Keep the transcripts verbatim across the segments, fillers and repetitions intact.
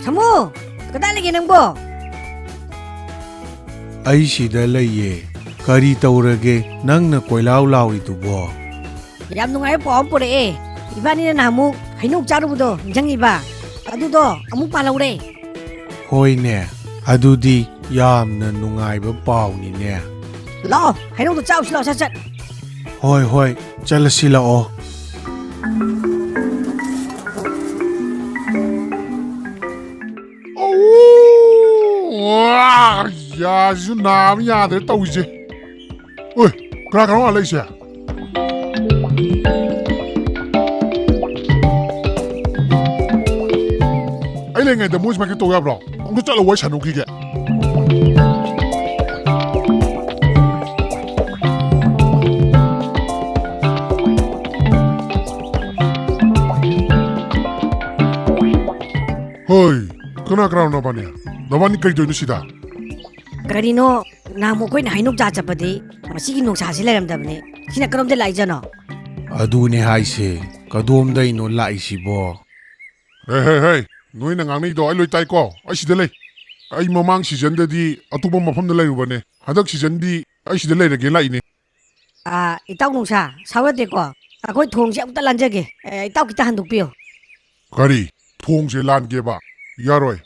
ꯁꯥꯃꯨ, ꯀꯗꯥꯏ ꯂꯩꯒꯦ ꯅꯪꯕꯣ? ꯑꯩ ꯁꯤꯗ ꯂꯩꯌꯦ꯫ ꯀꯔꯤ ꯇꯧꯔꯒꯦ ꯅꯪꯅ ꯀꯣꯏꯂꯥꯎ ꯂꯥꯎꯔꯤꯗꯨꯕꯣ? ꯌꯥꯝ ꯅꯨꯡꯉꯥꯏꯕ ꯄꯥꯎ ꯑꯃ ꯄꯨꯔꯛꯑꯦ꯫ ꯏꯕꯥꯅꯤꯅ ꯅꯍꯥꯟꯃꯨꯛ ꯍꯩꯅꯧ ꯆꯥꯔꯨꯕꯗꯣ ꯅꯤꯡꯁꯤꯡꯉꯤꯕ? ꯑꯗꯨꯗꯣ ꯑꯃꯨꯛ ꯄꯥꯜꯍꯧꯔꯦ꯫ ꯍꯣꯏꯅꯦ, ꯑꯗꯨꯗꯤ ꯌꯥꯝꯅ ꯅꯨꯡꯉꯥꯏꯕ ꯄꯥꯎꯅꯤꯅꯦ꯫ ꯂꯥꯛꯑꯣ, ꯍꯩꯅꯧꯗꯣ ꯆꯥꯎꯁꯤ ꯂꯥꯛꯑꯣ, ꯁꯠ ꯁꯠ꯫ ꯍꯣꯏ, ꯍꯣꯏ, ꯆꯠꯂꯁꯤ ꯂꯥꯛꯑꯣ꯫ ꯑꯣ, ꯌꯥꯁꯤꯁꯨ ꯅꯥꯕ ꯌꯥꯗ꯭ꯔꯦ ꯇꯧꯔꯤꯁꯦ꯫ ꯑꯣꯏ, ꯀꯅꯥ ꯀꯅꯥ ꯂꯩꯁꯦ? ꯑꯩ ꯂꯩꯉꯩꯗ ꯃꯣꯏ ꯁꯨꯃꯥꯏꯅ ꯇꯧ ꯌꯥꯕ꯭ꯔꯣ? ꯑꯃꯨꯛꯇ ꯆꯠꯂ ꯋꯥꯔꯤ ꯁꯥꯟꯅꯧꯈꯤꯒꯦ꯫ ꯍꯣꯏ, ꯀꯅꯥ ꯀꯅꯥꯅꯣ ꯅꯕꯥꯅꯤ? ꯅꯕꯥꯅꯤ ꯀꯩ ꯇꯧꯔꯤꯅꯣ ꯁꯤꯗ? ꯀꯔꯤꯅꯣ, ꯅꯍꯥꯟꯃꯨꯛ ꯑꯩꯈꯣꯏꯅ ꯍꯩꯅꯧ ꯆꯥ ꯆꯠꯄꯗꯤ ꯃꯁꯤꯒꯤ ꯅꯣꯡꯁꯥꯁꯤ ꯂꯩꯔꯝꯗꯕꯅꯤ꯫ ꯁꯤꯅ ꯀꯔꯣꯝꯗ ꯂꯥꯛꯏꯖꯥꯠꯅꯣ? ꯑꯗꯨꯅꯦ ꯍꯥꯏꯁꯦ, ꯀꯗꯣꯝꯗꯩꯅꯣ ꯂꯥꯛꯏꯁꯤꯕꯣ? ꯍꯦ, ꯍꯦ, ꯍꯦ, ꯅꯣꯏꯅ ꯉꯥꯡꯅꯩꯗꯣ ꯑꯩ ꯂꯣꯏ ꯇꯥꯏꯀꯣ꯫ ꯑꯩ ꯁꯤꯗ ꯂꯩ꯫ ꯑꯩ ꯃꯃꯥꯡ ꯁꯤꯖꯟꯗꯗꯤ ꯑꯇꯣꯞꯄ ꯃꯐꯝꯗ ꯂꯩꯔꯨꯕꯅꯦ꯫ ꯍꯟꯗꯛ ꯁꯤꯖꯟꯗꯤ ꯑꯩ ꯁꯤꯗ ꯂꯩꯔꯒꯦ ꯂꯥꯛꯏꯅꯦ꯫ ꯑꯥ, ꯏꯇꯥꯎ ꯅꯣꯡꯁꯥ, ꯁꯥꯎ ꯌꯥꯗꯦꯀꯣ꯫ ꯑꯩꯈꯣꯏ ꯊꯣꯡꯁꯦ ꯑꯃꯨꯛꯇ ꯂꯥꯟꯖꯒꯦ꯫ ꯑꯦ, ꯏꯇꯥꯎ ꯈꯤꯇ ꯍꯟꯗꯣꯛꯄꯤꯌꯣ꯫ ꯀꯔꯤ? ꯊꯣꯡꯁꯦ ꯂꯥꯟꯒꯦꯕ? ꯌꯥꯔꯣꯏ꯫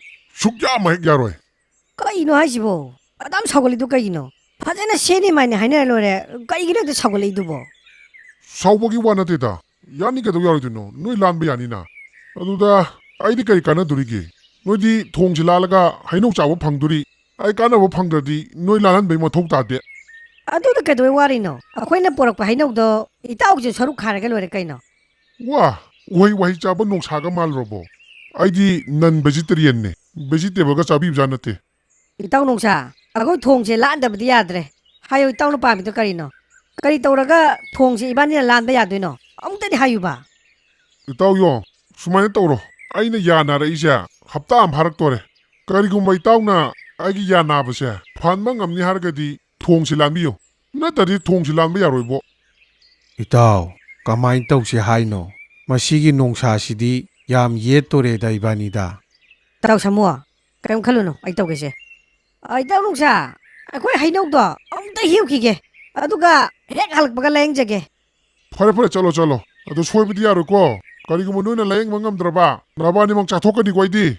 ꯁꯨꯛꯌꯥꯃ ꯍꯦꯛ ꯌꯥꯔꯣꯏ꯫ ꯀꯩꯅꯣ ꯍꯥꯏꯁꯤꯕꯣ? ꯑꯗꯨꯝ ꯁꯥꯎꯒꯠꯂꯤꯗꯨ ꯀꯩꯒꯤꯅꯣ? ꯐꯖꯅ ꯁꯦꯅꯤ ꯃꯥꯏꯅꯤ ꯍꯥꯏꯅꯔ ꯂꯣꯏꯔꯦ꯫ ꯀꯩꯒꯤꯅꯣ ꯍꯦꯛꯇ ꯁꯥꯎꯒꯠꯂꯛꯏꯗꯨꯕꯣ? ꯁꯥꯎꯕꯒꯤ ꯋꯥ ꯅꯠꯇꯦꯗ꯫ ꯌꯥꯅꯤ, ꯀꯩꯗꯧ ꯌꯥꯔꯣꯏꯗꯣꯏꯅꯣ? ꯅꯣꯏ ꯂꯥꯟꯕ ꯌꯥꯅꯤꯅ꯫ ꯑꯗꯨꯗ ꯑꯩꯗꯤ ꯀꯔꯤ ꯀꯥꯟꯅꯗꯣꯔꯤꯒꯦ? ꯅꯣꯏꯗꯤ ꯊꯣꯡꯁꯦ ꯂꯥꯜꯂꯒ ꯍꯩꯅꯧ ꯆꯥꯕ ꯐꯪꯗꯣꯔꯤ꯫ ꯑꯩ ꯀꯥꯟꯅꯕ ꯐꯪꯗ꯭ꯔꯗꯤ ꯅꯣꯏ ꯂꯥꯜꯍꯟꯕꯩ ꯃꯊꯧ ꯇꯥꯗꯦ꯫ ꯑꯗꯨꯗ ꯀꯩꯗꯧꯕꯩ ꯋꯥꯔꯤꯅꯣ? ꯑꯩꯈꯣꯏꯅ ꯄꯣꯔꯛꯄ ꯍꯩꯅꯧꯗꯣ ꯏꯇꯥꯎꯒꯤꯁꯨ ꯁꯔꯨꯛ ꯈꯥꯏꯔꯒ ꯂꯣꯏꯔꯦ ꯀꯩꯅꯣ꯫ ꯋꯥ, ꯎꯍꯩ ꯋꯥꯍꯩ ꯆꯥꯕ ꯅꯣꯡꯁꯥꯒ ꯃꯥꯜꯂꯨꯔꯕꯣ? ꯑꯩꯗꯤ non vegetarian ꯅꯦ, vegetable ꯒ ꯆꯥꯕꯤꯕꯖꯥ ꯅꯠꯇꯦ꯫ ꯏꯇꯥꯎ ꯅꯣꯡꯁꯥ, ꯑꯩꯈꯣꯏ ꯊꯣꯡꯁꯦ ꯂꯥꯟꯗꯕꯗꯤ ꯌꯥꯗ꯭ꯔꯦ꯫ ꯍꯥꯏꯌꯣ, ꯏꯇꯥꯎꯅ ꯄꯥꯝꯃꯤꯗꯣ ꯀꯔꯤꯅꯣ? ꯀꯔꯤ ꯇꯧꯔꯒ ꯊꯣꯡꯁꯦ ꯏꯕꯥꯅꯤꯅ ꯂꯥꯟꯕ ꯌꯥꯗꯣꯏꯅꯣ? ꯑꯃꯨꯛꯇꯗꯤ ꯍꯥꯏꯌꯨꯕ꯫ ꯏꯇꯥꯎ ꯌꯣ, ꯁꯨꯃꯥꯏꯅ ꯇꯧꯔꯣ꯫ ꯑꯩꯅ ꯌꯥ ꯅꯥꯔꯛꯏꯁꯦ ꯍꯞꯇꯥ ꯑꯃ ꯐꯥꯔꯛꯇꯣꯔꯦ꯫ ꯀꯔꯤꯒꯨꯝꯕ ꯏꯇꯥꯎꯅ ꯑꯩꯒꯤ ꯌꯥ ꯅꯥꯕꯁꯦ ꯐꯍꯟꯕ ꯉꯝꯅꯤ ꯍꯥꯏꯔꯒꯗꯤ ꯊꯣꯡꯁꯤ ꯂꯥꯟꯕꯤꯌꯨ꯫ ꯅꯠꯇ꯭ꯔꯗꯤ ꯊꯣꯡꯁꯤ ꯂꯥꯟꯕ ꯌꯥꯔꯣꯏꯕꯣ꯫ ꯏꯇꯥꯎ, ꯀꯃꯥꯏꯅ ꯇꯧꯁꯤ ꯍꯥꯏꯅꯣ? ꯃꯁꯤꯒꯤ ꯅꯣꯡꯁꯥꯁꯤꯗꯤ ꯌꯥꯝ ꯌꯦꯠꯇꯣꯔꯦꯗ ꯏꯕꯥꯅꯤꯗ꯫ ꯇꯥꯎ ꯁꯥꯃꯨ, ꯀꯔꯤꯝ ꯈꯜꯂꯨꯅꯨ, ꯑꯩ ꯇꯧꯒꯦꯁꯦ꯫ ꯑ, ꯏꯇꯥꯎ ꯅꯨꯡꯁꯥ, ꯑꯩꯈꯣꯏ ꯍꯩꯅꯧꯗꯣ ꯑꯃꯨꯛꯇ ꯍꯦꯛꯎꯈꯤꯒꯦ, ꯑꯗꯨꯒ ꯍꯦꯛ ꯍꯜꯂꯛꯄꯒ ꯂꯥꯌꯦꯡꯖꯒꯦ꯫ ꯐꯔꯦ, ꯐꯔꯦ, ꯆꯠꯂꯣ, ꯆꯠꯂꯣ꯫ ꯑꯗꯣ ꯁꯣꯏꯕꯗꯤ ꯌꯥꯔꯣꯏꯀꯣ꯫ ꯀꯔꯤꯒꯨꯝꯕ ꯅꯣꯏꯅ ꯂꯥꯌꯦꯡꯕ ꯉꯝꯗ꯭ꯔꯕ, ꯅꯕꯥꯅꯤꯃꯛ ꯆꯥꯊꯣꯛꯀꯅꯤꯀꯣ ꯑꯩꯗꯤ꯫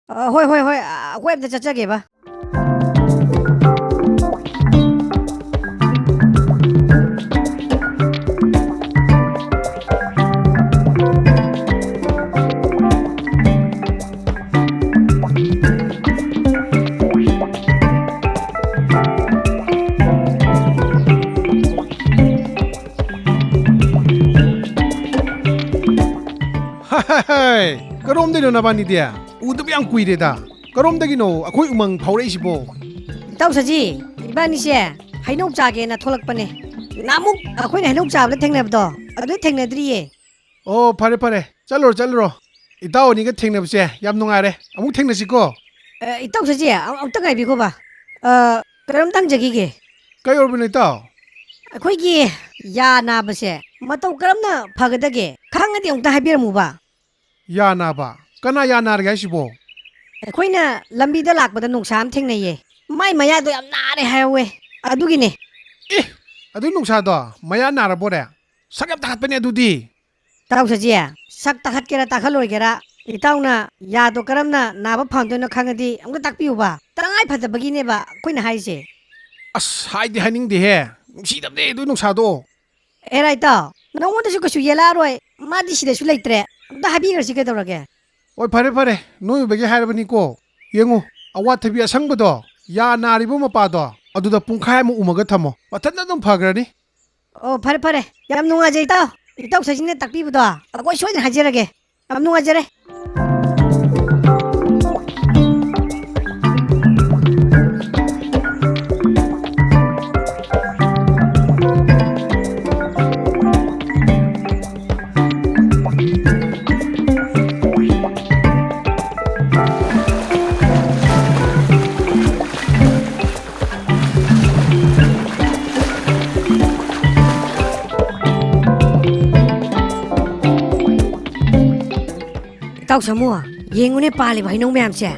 ꯑ, ꯍꯣꯏ, ꯍꯣꯏ, ꯍꯣꯏ, ꯑ, ꯑꯩꯈꯣꯏ ꯑꯝꯇ ꯆꯠꯆꯒꯦꯕ꯫ ꯍꯥꯏ, ꯍꯥꯏ, ꯍꯥꯏ! ꯀꯔꯣꯝꯗꯩꯅꯣ ꯅꯕꯥꯅꯤꯗꯤ? ꯎꯗꯕ ꯌꯥꯝ ꯀꯨꯏꯔꯦꯗ꯫ ꯀꯔꯣꯝꯗꯒꯤꯅꯣ ꯑꯩꯈꯣꯏ ꯎꯃꯪ ꯐꯥꯎꯔꯛꯏꯁꯤꯕꯣ? ꯏꯇꯥꯎ ꯁꯖꯤ, ꯏꯕꯥꯅꯤꯁꯦ ꯍꯩꯅꯧ ꯆꯥꯒꯦꯅ ꯊꯣꯛꯂꯛꯄꯅꯦ꯫ ꯅꯍꯥꯟꯃꯨꯛ ꯑꯩꯈꯣꯏꯅ ꯍꯩꯅꯧ ꯆꯥꯕꯗ ꯊꯦꯡꯅꯕꯗꯣ, ꯑꯗꯨ ꯊꯦꯡꯅꯗ꯭ꯔꯤꯌꯦ꯫ ꯑꯣ, ꯐꯔꯦ, ꯐꯔꯦ꯫ ꯆꯠꯂꯨꯔꯣ, ꯆꯠꯂꯨꯔꯣ꯫ ꯏꯇꯥꯎ ꯑꯅꯤꯒ ꯊꯦꯡꯅꯕꯁꯦ ꯌꯥꯝ ꯅꯨꯡꯉꯥꯏꯔꯦ꯫ ꯑꯃꯨꯛ ꯊꯦꯡꯅꯁꯤꯀꯣ꯫ ꯑ, ꯏꯇꯥꯎ ꯁꯖꯤ, ꯑ-, ꯑꯃꯨꯛꯇꯪ ꯉꯥꯏꯕꯤꯈꯣꯕ꯫ ꯑ, ꯀꯩꯅꯣꯝꯇ ꯍꯪꯖꯈꯤꯒꯦ꯫ ꯀꯩ ꯑꯣꯏꯔꯕꯅꯣ, ꯏꯇꯥꯎ? ꯑꯩꯈꯣꯏꯒꯤ ꯌꯥ ꯅꯥꯕꯁꯦ ꯃꯇꯧ ꯀꯔꯝꯅ ꯐꯒꯗꯒꯦ? ꯈꯪꯉꯗꯤ ꯑꯃꯨꯛꯇ ꯍꯥꯏꯕꯤꯔꯝꯃꯨꯕ꯫ ꯌꯥ ꯅꯥꯕ? ꯀꯅꯥ ꯌꯥ ꯅꯥꯔꯒꯦ ꯍꯥꯏꯁꯤꯕꯣ? ꯑꯩꯈꯣꯏꯅ ꯂꯝꯕꯤꯗ ꯂꯥꯛꯄꯗ ꯅꯣꯡꯁꯥ ꯑꯃ ꯊꯦꯡꯅꯩꯌꯦ꯫ ꯃꯥꯏ ꯃꯌꯥꯗꯣ ꯌꯥꯝ ꯅꯥꯔꯦ ꯍꯥꯏꯍꯧꯋꯦ꯫ ꯑꯗꯨꯒꯤꯅꯦ꯫ ꯑꯦ! ꯑꯗꯨ ꯅꯣꯡꯁꯥꯗꯣ ꯃꯌꯥ ꯅꯥꯔꯕꯣꯔꯦ? ꯁꯛ ꯌꯥꯝ ꯇꯥꯈꯠꯄꯅꯦ ꯑꯗꯨꯗꯤ꯫ ꯇꯥꯎ ꯁꯖꯤ, ꯁꯛ ꯇꯥꯈꯠꯀꯦꯔꯥ ꯇꯥꯈꯠꯂꯣꯏꯒꯦꯔꯥ, ꯏꯇꯥꯎꯅ ꯌꯥꯗꯣ ꯀꯔꯝꯅ ꯅꯥꯕ ꯐꯍꯟꯗꯣꯏꯅꯣ ꯈꯪꯉꯗꯤ ꯑꯃꯨꯛꯇ ꯇꯥꯛꯄꯤꯌꯨꯕ꯫ ꯇꯉꯥꯏ ꯐꯗꯕꯒꯤꯅꯦꯕ ꯑꯩꯈꯣꯏꯅ ꯍꯥꯏꯔꯤꯁꯦ꯫ ꯑꯁ, ꯍꯥꯏꯗꯤ ꯍꯥꯏꯅꯤꯡꯗꯦꯍꯦ꯫ ꯅꯨꯡꯁꯤꯗꯕꯅꯦ ꯑꯗꯨ ꯅꯣꯡꯁꯥꯗꯣ꯫ ꯑꯦꯔꯥ ꯏꯇꯥꯎ, ꯅꯉꯣꯟꯗꯁꯨ ꯀꯩꯁꯨ ꯌꯦꯜꯂꯛꯑꯔꯣꯏ꯫ ꯃꯥꯗꯤ ꯁꯤꯗꯁꯨ ꯂꯩꯇ꯭ꯔꯦ꯫ ꯑꯝꯇ ꯍꯥꯏꯕꯤꯈ꯭ꯔꯁꯤ ꯀꯩꯗꯧꯔꯒꯦ? ꯍꯣꯏ, ꯐꯔꯦ, ꯐꯔꯦ꯫ ꯅꯣꯏ ꯑꯣꯏꯕꯒꯤ ꯍꯥꯏꯔꯕꯅꯤꯀꯣ꯫ ꯌꯦꯡꯉꯨ, ꯑꯋꯥꯊꯕꯤ ꯑꯁꯪꯕꯗꯣ, ꯌꯥ ꯅꯥꯔꯤꯕ ꯃꯄꯥꯗꯣ, ꯑꯗꯨꯗ ꯄꯨꯡꯈꯥꯏ ꯑꯃ ꯎꯝꯃꯒ ꯊꯝꯃꯣ꯫ ꯃꯊꯟꯇ ꯑꯗꯨꯝ ꯐꯈ꯭ꯔꯅꯤ꯫ ꯑꯣ, ꯐꯔꯦ, ꯐꯔꯦ꯫ ꯌꯥꯝ ꯅꯨꯡꯉꯥꯏꯖꯩ, ꯏꯇꯥꯎ꯫ ꯏꯇꯥꯎ ꯁꯖꯤꯅ ꯇꯥꯛꯄꯤꯕꯗꯣ ꯑꯩꯈꯣꯏ ꯁꯣꯏꯗꯅ ꯍꯥꯏꯖꯔꯒꯦ꯫ ꯌꯥꯝ ꯅꯨꯡꯉꯥꯏꯖꯔꯦ꯫ ꯏꯇꯥꯎ ꯁꯥꯃꯨ, ꯌꯦꯡꯉꯨꯅꯦ ꯄꯥꯜꯂꯤꯕ ꯍꯩꯅꯧ ꯃꯌꯥꯝꯁꯦ꯫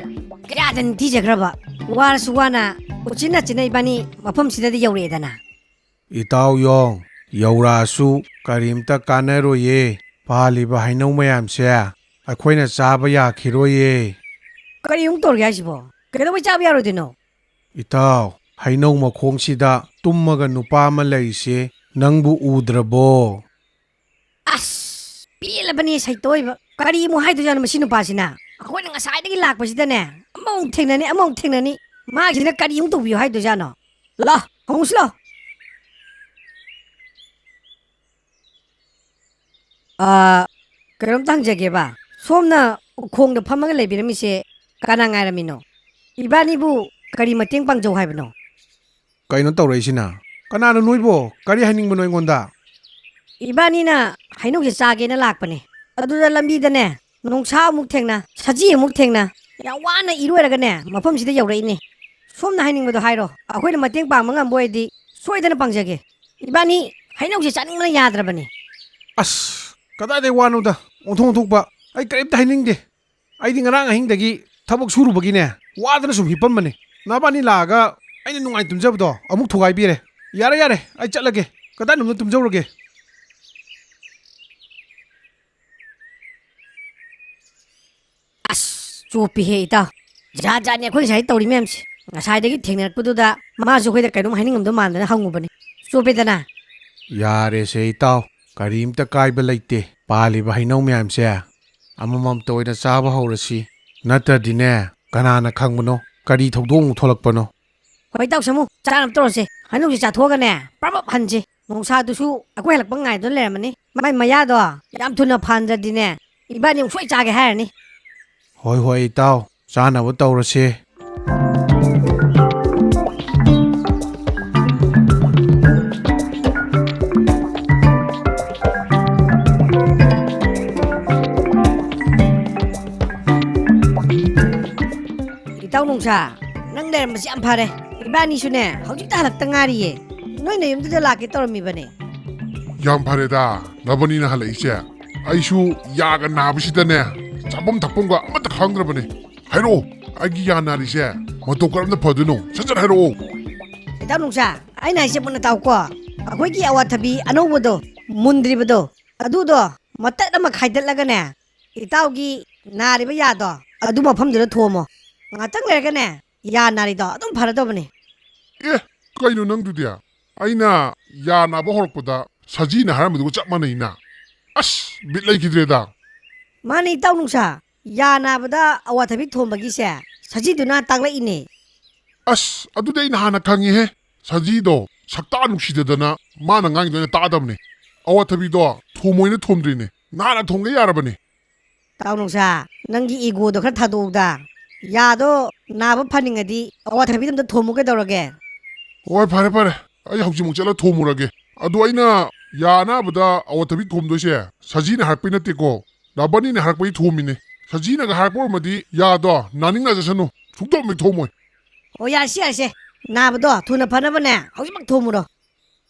ꯀꯌꯥꯗ ꯅꯤꯡꯊꯤꯖꯈ꯭ꯔꯕ꯫ ꯋꯥꯔꯁꯨ ꯋꯥꯅ ꯎꯆꯤꯟ ꯅꯥꯆꯤꯟꯅ ꯏꯕꯥꯅꯤ ꯃꯐꯝꯁꯤꯗꯗꯤ ꯌꯧꯔꯛꯑꯦꯗꯅ꯫ ꯏꯇꯥꯎ ꯌꯣꯡ, ꯌꯧꯔꯛꯑꯁꯨ ꯀꯔꯤꯝꯇ ꯀꯥꯟꯅꯔꯣꯏꯌꯦ꯫ ꯄꯥꯜꯂꯤꯕ ꯍꯩꯅꯧ ꯃꯌꯥꯝꯁꯦ ꯑꯩꯈꯣꯏꯅ ꯆꯥꯕ ꯌꯥꯈꯤꯔꯣꯏꯌꯦ꯫ ꯀꯔꯤ ꯑꯃꯨꯛ ꯇꯧꯔꯒꯦ ꯍꯥꯏꯁꯤꯕꯣ? ꯀꯩꯗꯧꯕꯩ ꯆꯥꯕ ꯌꯥꯔꯣꯏꯗꯣꯏꯅꯣ? ꯏꯇꯥꯎ, ꯍꯩꯅꯧ ꯃꯈꯣꯡꯁꯤꯗ ꯇꯨꯝꯃꯒ ꯅꯨꯄꯥ ꯑꯃ ꯂꯩꯔꯤꯁꯦ ꯅꯪꯕꯨ ꯎꯗ꯭ꯔꯕꯣ? ꯑꯁ, ꯄꯦꯜꯂꯕꯅꯦ ꯁꯩꯇ ꯑꯣꯏꯕ꯫ ꯀꯔꯤ ꯑꯃꯨꯛ ꯍꯥꯏꯗꯣꯏꯖꯥꯠꯅꯣ ꯃꯁꯤ ꯅꯨꯄꯥꯁꯤꯅ? ꯑꯩꯈꯣꯏꯅ ꯉꯁꯥꯏꯗꯒꯤ ꯂꯥꯛꯄꯁꯤꯗꯅꯦ, ꯑꯃꯃꯨꯛ ꯊꯦꯡꯅꯅꯤ, ꯑꯃꯃꯨꯛ ꯊꯦꯡꯅꯅꯤ꯫ ꯃꯥꯒꯤꯁꯤꯅ ꯀꯔꯤ ꯑꯃꯨꯛ ꯇꯧꯕꯤꯌꯨ ꯍꯥꯏꯗꯣꯏꯖꯥꯠꯅꯣ? ꯂꯥ, ꯍꯪꯉꯨꯁꯤ ꯂꯥ꯫ ꯑꯥ, ꯀꯩꯅꯣꯝꯇ ꯍꯪꯖꯒꯦꯕ꯫ ꯁꯣꯝꯅ ꯎꯈꯣꯡꯗ ꯐꯝꯃꯒ ꯂꯩꯕꯤꯔꯝꯃꯤꯁꯦ ꯀꯅꯥ ꯉꯥꯏꯔꯝꯃꯤꯅꯣ? ꯏꯕꯥꯅꯤꯕꯨ ꯀꯔꯤ ꯃꯇꯦꯡ ꯄꯥꯡꯖꯧ ꯍꯥꯏꯕꯅꯣ? ꯀꯩꯅꯣ ꯇꯧꯔꯛꯏꯁꯤꯅ? ꯀꯅꯥꯅꯣ ꯅꯣꯏꯕꯣ? ꯀꯔꯤ ꯍꯥꯏꯅꯤꯡꯕꯅꯣ ꯑꯩꯉꯣꯟꯗ? ꯏꯕꯥꯅꯤꯅ ꯍꯩꯅꯧꯁꯦ ꯆꯥꯒꯦꯅ ꯂꯥꯛꯄꯅꯦ꯫ ꯑꯗꯨꯗ ꯂꯝꯕꯤꯗꯅꯦ, ꯅꯣꯡꯁꯥ ꯑꯃꯨꯛ ꯊꯦꯡꯅ, ꯁꯖꯤ ꯑꯃꯨꯛ ꯊꯦꯡꯅ, ꯌꯥꯝ ꯋꯥꯅ ꯏꯔꯣꯏꯔꯒꯅꯦ, ꯃꯐꯝꯁꯤꯗ ꯌꯧꯔꯛꯏꯅꯦ꯫ ꯁꯣꯝꯅ ꯍꯥꯏꯅꯤꯡꯕꯗꯣ ꯍꯥꯏꯔꯣ, ꯑꯩꯈꯣꯏꯅ ꯃꯇꯦꯡ ꯄꯥꯡꯕ ꯉꯝꯕ ꯑꯣꯏꯔꯗꯤ ꯁꯣꯏꯗꯅ ꯄꯥꯡꯖꯒꯦ꯫ ꯏꯕꯥꯅꯤ ꯍꯩꯅꯧꯁꯦ ꯆꯥꯅꯤꯡꯕꯅ ꯌꯥꯗ꯭ꯔꯕꯅꯦ꯫ ꯑꯁ, ꯀꯗꯥꯏꯗꯩ ꯋꯥꯅꯣꯗ, ꯑꯣꯟꯊꯣꯛ ꯑꯣꯟꯊꯣꯛꯄ꯫ ꯑꯩ ꯀꯔꯤꯝꯇ ꯍꯥꯏꯅꯤꯡꯗꯦ꯫ ꯑꯩꯗꯤ ꯉꯔꯥꯡ ꯑꯍꯤꯡꯗꯒꯤ ꯊꯕꯛ ꯁꯨꯔꯨꯕꯒꯤꯅꯦ, ꯋꯥꯗꯅ ꯁꯨꯝ ꯍꯤꯞꯄꯝꯕꯅꯦ꯫ ꯅꯕꯥꯅꯤ ꯂꯥꯛꯑꯒ ꯑꯩꯅ ꯅꯨꯡꯉꯥꯏ ꯇꯨꯝꯖꯕꯗꯣ ꯑꯃꯨꯛ ꯊꯨꯒꯥꯏꯕꯤꯔꯦ꯫ ꯌꯥꯔꯦ, ꯌꯥꯔꯦ, ꯑꯩ ꯆꯠꯂꯒꯦ꯫ ꯀꯗꯥꯏꯅꯣꯝꯗ ꯇꯨꯝꯖꯧꯔꯒꯦ꯫ ꯑꯁ, ꯆꯣꯞꯄꯤꯍꯦ ꯏꯇꯥꯎ꯫ ꯖꯥꯠ ꯖꯥꯠꯅꯤ ꯑꯩꯈꯣꯏ ꯉꯁꯥꯏ ꯇꯧꯔꯤ ꯃꯌꯥꯝꯁꯦ꯫ ꯉꯁꯥꯏꯗꯒꯤ ꯊꯦꯡꯅꯔꯛꯄꯗꯨꯗ ꯃꯥꯁꯨ ꯑꯩꯈꯣꯏꯗ ꯀꯩꯅꯣꯝ ꯍꯥꯏꯅꯤꯡꯉꯝꯗꯧ ꯃꯥꯟꯗꯅ ꯍꯪꯉꯨꯕꯅꯤ꯫ ꯆꯣꯞꯄꯦꯗꯅ꯫ ꯌꯥꯔꯦꯁꯦ ꯏꯇꯥꯎ, ꯀꯔꯤꯝꯇ ꯀꯥꯏꯕ ꯂꯩꯇꯦ꯫ ꯄꯥꯜꯂꯤꯕ ꯍꯩꯅꯧ ꯃꯌꯥꯝꯁꯦ ꯑꯃꯃꯝꯇ ꯑꯣꯏꯅ ꯆꯥꯕ ꯍꯧꯔꯁꯤ꯫ ꯅꯠꯇ꯭ꯔꯗꯤꯅꯦ, ꯀꯅꯥꯅ ꯈꯪꯕꯅꯣ ꯀꯔꯤ ꯊꯧꯗꯣꯛ ꯑꯃꯨꯛ ꯊꯣꯛꯂꯛꯄꯅꯣ꯫ ꯍꯣꯏ, ꯏꯇꯥꯎ ꯁꯥꯃꯨ, ꯆꯥꯅꯕ ꯇꯧꯔꯁꯦ꯫ ꯍꯩꯅꯧꯁꯦ ꯆꯥꯊꯣꯛꯑꯒꯅꯦ, ꯄ꯭ꯔꯞ ꯄ꯭ꯔꯞ ꯍꯟꯁꯦ꯫ ꯅꯣꯡꯁꯥꯗꯨꯁꯨ ꯑꯩꯈꯣꯏ ꯍꯜꯂꯛꯄ ꯉꯥꯏꯗꯨꯅ ꯂꯩꯔꯝꯃꯅꯤ꯫ ꯃꯥꯏ ꯃꯌꯥꯗꯣ ꯌꯥꯝ ꯊꯨꯅ ꯐꯍꯟꯗ꯭ꯔꯗꯤꯅꯦ, ꯏꯕꯥꯅꯤ ꯑꯃꯨꯛ ꯁꯣꯏ ꯆꯥꯒꯦ ꯍꯥꯏꯔꯅꯤ꯫ ꯍꯣꯏ, ꯍꯣꯏ, ꯏꯇꯥꯎ, ꯆꯥꯅꯕ ꯇꯧꯔꯁꯦ꯫ ꯏꯇꯥꯎ ꯅꯣꯡꯁꯥ, ꯅꯪ ꯂꯩꯔꯝꯕꯁꯤ ꯌꯥꯝ ꯐꯔꯦ꯫ ꯏꯕꯥꯅꯤꯁꯨꯅꯦ, ꯍꯧꯖꯤꯛꯇ ꯍꯜꯂꯛꯇ ꯉꯥꯏꯔꯤꯌꯦ꯫ ꯅꯣꯏ ꯅꯌꯨꯝꯗꯨꯗ ꯂꯥꯛꯀꯦ ꯇꯧꯔꯝꯃꯤꯕꯅꯦ꯫ ꯌꯥꯝ ꯐꯔꯦꯗ, ꯅꯕꯅꯤꯅ ꯍꯜꯂꯛꯏꯁꯦ꯫ ꯑꯩꯁꯨ ꯌꯥꯒ ꯅꯥꯕꯁꯤꯗꯅꯦ, ꯆꯥ ꯆꯥꯐꯝ ꯊꯛꯐꯝꯒ ꯑꯃꯠꯇ ꯈꯪꯗ꯭ꯔꯕꯅꯦ꯫ ꯍꯥꯏꯔꯛꯑꯣ, ꯑꯩꯒꯤ ꯌꯥ ꯅꯥꯔꯤꯁꯦ ꯃꯇꯧ ꯀꯔꯝꯅ ꯐꯗꯣꯏꯅꯣ? ꯁꯠ ꯁꯠ ꯍꯥꯏꯔꯛꯑꯣ꯫ ꯏꯇꯥꯎ ꯅꯨꯡꯁꯥ, ꯑꯩꯅ ꯍꯥꯏꯁꯦ ꯃꯨꯟꯅ ꯇꯥꯎꯀꯣ꯫ ꯑꯩꯈꯣꯏꯒꯤ ꯑꯋꯥꯊꯕꯤ ꯑꯅꯧꯕꯗꯣ, ꯃꯨꯟꯗ꯭ꯔꯤꯕꯗꯣ, ꯑꯗꯨꯗꯣ ꯃꯇꯠ ꯑꯃ ꯈꯥꯏꯗꯠꯂꯒꯅꯦ, ꯏꯇꯥꯎꯒꯤ ꯅꯥꯔꯤꯕ ꯌꯥꯗꯣ ꯑꯗꯨ ꯃꯐꯝꯗꯨꯗ ꯊꯣꯝꯃꯣ꯫ ꯉꯥꯛꯇꯪ ꯂꯩꯔꯒꯅꯦ, ꯌꯥ ꯅꯥꯔꯤꯗꯣ ꯑꯗꯨꯝ ꯐꯔꯗꯕꯅꯦ꯫ ꯑꯦ, ꯀꯩꯅꯣ ꯅꯪꯗꯨꯗꯤ? ꯑꯩꯅ ꯌꯥ ꯅꯥꯕ ꯍꯧꯔꯛꯄꯗ ꯁꯖꯤꯅ ꯍꯥꯏꯔꯝꯕꯗꯨꯒ ꯆꯞ ꯃꯥꯟꯅꯩꯅ꯫ ꯑꯁ, ꯕꯤꯠ ꯂꯩꯈꯤꯗ꯭ꯔꯦꯗ꯫ ꯃꯥꯅꯦ ꯏꯇꯥꯎ ꯅꯨꯡꯁꯥ, ꯌꯥ ꯅꯥꯕꯗ ꯑꯋꯥꯊꯕꯤ ꯊꯣꯝꯕꯒꯤꯁꯦ ꯁꯖꯤꯗꯨꯅ ꯇꯥꯛꯂꯛꯏꯅꯦ꯫ ꯑꯁ, ꯑꯗꯨꯗꯤ ꯑꯩꯅ ꯍꯥꯟꯅ ꯈꯪꯉꯤꯍꯦ꯫ ꯁꯖꯤꯗꯣ ꯁꯛꯇꯥ ꯅꯨꯡꯁꯤꯗꯗꯅ ꯃꯥꯅ ꯉꯥꯡꯉꯤꯗꯣ ꯑꯩꯅ ꯇꯥꯗꯕꯅꯦ꯫ ꯑꯋꯥꯊꯕꯤꯗꯣ ꯊꯣꯝꯃꯣꯏꯅ ꯊꯣꯝꯗ꯭ꯔꯤꯅꯦ, ꯅꯍꯥꯟꯅ ꯊꯣꯝꯒꯦ ꯌꯥꯔꯕꯅꯦ꯫ ꯇꯥꯎ ꯅꯨꯡꯁꯥ, ꯅꯪꯒꯤ ꯏꯒꯣꯗꯣ ꯈꯔ ꯊꯥꯗꯣꯛꯎꯗ꯫ ꯌꯥꯗꯣ ꯅꯥꯕ ꯐꯅꯤꯡꯉꯗꯤ ꯑꯋꯥꯊꯕꯤꯗ ꯑꯝꯇ ꯊꯣꯝꯃꯨ ꯀꯩꯗꯧꯔꯒꯦ? ꯍꯣꯏ, ꯐꯔꯦ, ꯐꯔꯦ, ꯑꯩ ꯍꯧꯖꯤꯛꯃꯛ ꯆꯠꯂ ꯊꯣꯝꯃꯨꯔꯒꯦ꯫ ꯑꯗꯣ ꯑꯩꯅ ꯌꯥ ꯑꯅꯥꯕꯗ ꯑꯋꯥꯊꯕꯤ ꯊꯣꯝꯗꯣꯏꯁꯦ ꯁꯖꯤꯅ ꯍꯥꯏꯔꯛꯄꯩ ꯅꯠꯇꯦꯀꯣ, ꯅꯕꯥꯅꯤꯅ ꯍꯥꯏꯔꯛꯄꯩ ꯊꯣꯝꯃꯤꯅꯦ꯫ ꯁꯖꯤꯅꯒ ꯍꯥꯏꯔꯛꯄ ꯑꯣꯏꯔꯝꯃꯗꯤ ꯌꯥꯗꯣ ꯅꯥꯅꯤꯡ ꯅꯥꯖꯁꯅꯨ, ꯁꯨꯡꯊꯣꯝ ꯍꯦꯛ ꯊꯣꯝꯃꯣꯏ꯫ ꯑꯣ, ꯌꯥꯔꯁꯦ, ꯌꯥꯔꯁꯦ, ꯅꯥꯕꯗꯣ ꯊꯨꯅ ꯐꯅꯕꯅꯦ ꯍꯧꯖꯤꯛꯃꯛ ꯊꯣꯝꯃꯨꯔꯣ꯫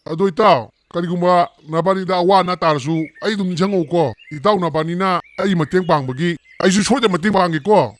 ꯑꯗꯣ ꯏꯇꯥꯎ, ꯀꯔꯤꯒꯨꯝꯕ ꯅꯕꯥꯅꯤꯗ ꯑꯋꯥ ꯑꯅꯥ ꯇꯥꯔꯁꯨ ꯑꯩ ꯑꯗꯨꯝ ꯅꯤꯡꯁꯤꯡꯉꯛꯎꯀꯣ꯫ ꯏꯇꯥꯎ ꯅꯕꯥꯅꯤꯅ ꯑꯩ ꯃꯇꯦꯡ ꯄꯥꯡꯕꯒꯤ ꯑꯩꯁꯨ ꯁꯣꯏꯗꯅ ꯃꯇꯦꯡ ꯄꯥꯡꯒꯦꯀꯣ꯫